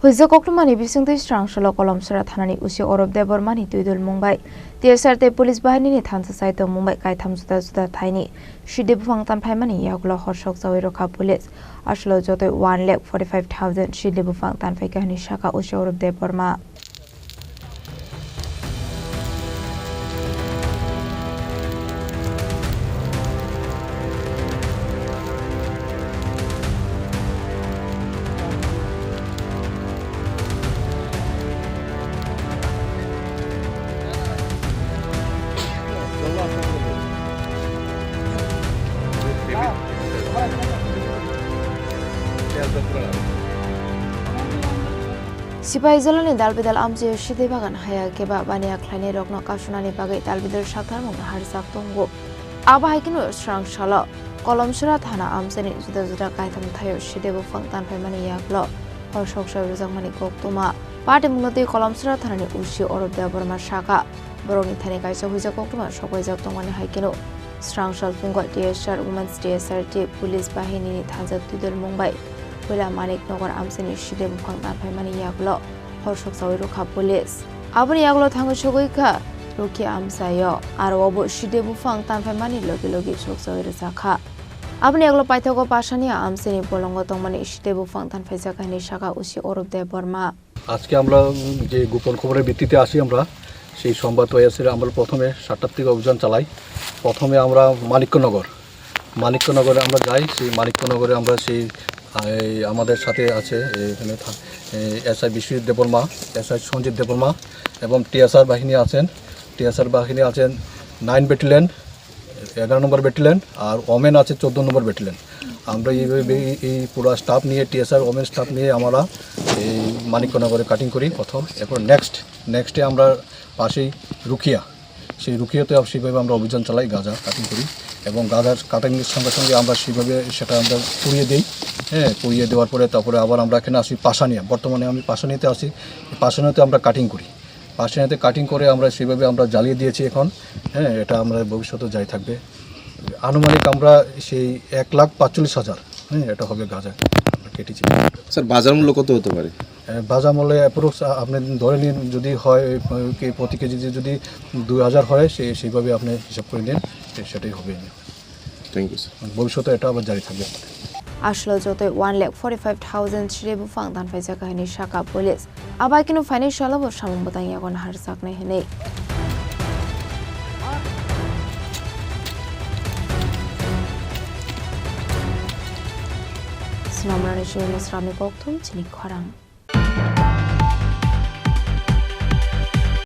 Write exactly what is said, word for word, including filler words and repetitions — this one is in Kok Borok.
Huijak koktwmani bisingtwi Srangsalo Kolomsora thanani usi Orop Debbarmani twidul mungbai T S R tei police bahinini thansa saito mungbai kaitham juda juda thaini side buphang tanphaimani yagulo horsok chawi rwkha police. Aswlo jotoi one lakh forty five thousand side buphang tanphaikha hwnwi sakha usi Orop Debbarma. Sipai jalani dalbidal amchaio side bagan haya keba baniya khlainai rokno kasunani bagwi dalbidal saktharmung harjak tongo. Abo hai kheno Srangsalo Kolomsora thana amchaini juda juda kaitham thaio side buphang tanphaimani yagulo horsok chawi rwjakmani koktwma. Patimungno twi Kolomsora thanani usi Orop Debbarma sakha, borokni thani kaisa huijak koktwma sokbaijak tongmani hai kheno Srangsal phungo T S R Women's T S R T police bahinini thansa twidul mungbai puila Manik Nagar amchaini side buphang tanphaimani yagulo horsok chawi rwkha police. Aboni yagulo thangwi sogwi kha Rukhi amchaio, aro obo side buphang tanphaimani logi logi sok chawi rwjakha. Aboni yagulo paithago Pasani amchaini bolongo tongmani side buphang tanphaijak hwnwi sakha usi Orop Debbarma. আজকে আমরা যে গোপন খবরের ভিত্তিতে আসি আমরা, সেই সংবাদ পেয়ে এসে আমরা প্রথমে সাতটার থেকে অভিযান চালাই। প্রথমে আমরা মানিক্যনগর, মানিক্যনগরে আমরা যাই। সেই মানিক্যনগরে আমরা সেই, এই, আমাদের সাথে আছে, এই, এখানে থা-, এই, এসআই বিশ্বজিৎ দেববর্মা, এসআই সঞ্জিত দেববর্মা এবং টিএসআর বাহিনী আছেন। টিএসআর বাহিনী আছেন নাইন ব্যাটালিয়ন, এগারো নম্বর ব্যাটালিয়ন, আর ওমেন আছে চোদ্দ নম্বর ব্যাটালিয়ন। আমরা এইভাবে এই, এই পুরো স্টাফ নিয়ে, টিএসআর ওমেন স্টাফ নিয়ে আমরা এই মানিক্যনগরে কাটিং করি প্রথম। এরপর নেক্সট, নেক্সটে আমরা পাশেই রুকিয়া, সেই রুকিয়াতে আব-, সেইভাবে আমরা অভিযান চালাই, গাঁজা কাটিং করি। এবং গাঁজার কাটিংয়ের সঙ্গে সঙ্গে আমরা সেইভাবে সেটা আমরা পুড়িয়ে দিই। হ্যাঁ, পুড়িয়ে দেওয়ার পরে তারপরে আবার আমরা এখানে আসি পাশানিয়া। বর্তমানে আমি পাশানিতে আছি, পাশানিতে আমরা কাটিং করি। পাশানিতে কাটিং করে আমরা সেইভাবে আমরা জ্বালিয়ে দিয়েছি এখন। হ্যাঁ, এটা আমরা ভবিষ্যতে জারি থাকবে। আনুমানিক আমরা সেই এক লাখ পাঁচচল্লিশ হাজার, হ্যাঁ, এটা হবে গাঁজা আমরা কেটেছি। স্যার, বাজার মূল্য কত হতে পারে? এ, বাজার মূল্যে অ্যাপ্রক্স, আ, আপনি ধরে নিন, যদি হয়, এ, কে-, প্রতি কেজি যদি দুই হাজার হয়, সে-, সেইভাবে আপনি হিসাব করে নিন, সে-, সেটাই হবে। Thank you, sir. ভবিষ্যতে এটা আবার জারি থাকবে। Aswlo jotoi one lakh forty five thousand side buphang tanphaijak hwnwi sakha police. Abai kheno phainai salo bo samung bwtang yago naharjaknai hwnwi. Swnamrani simi Mosrami kokthum chini khorang.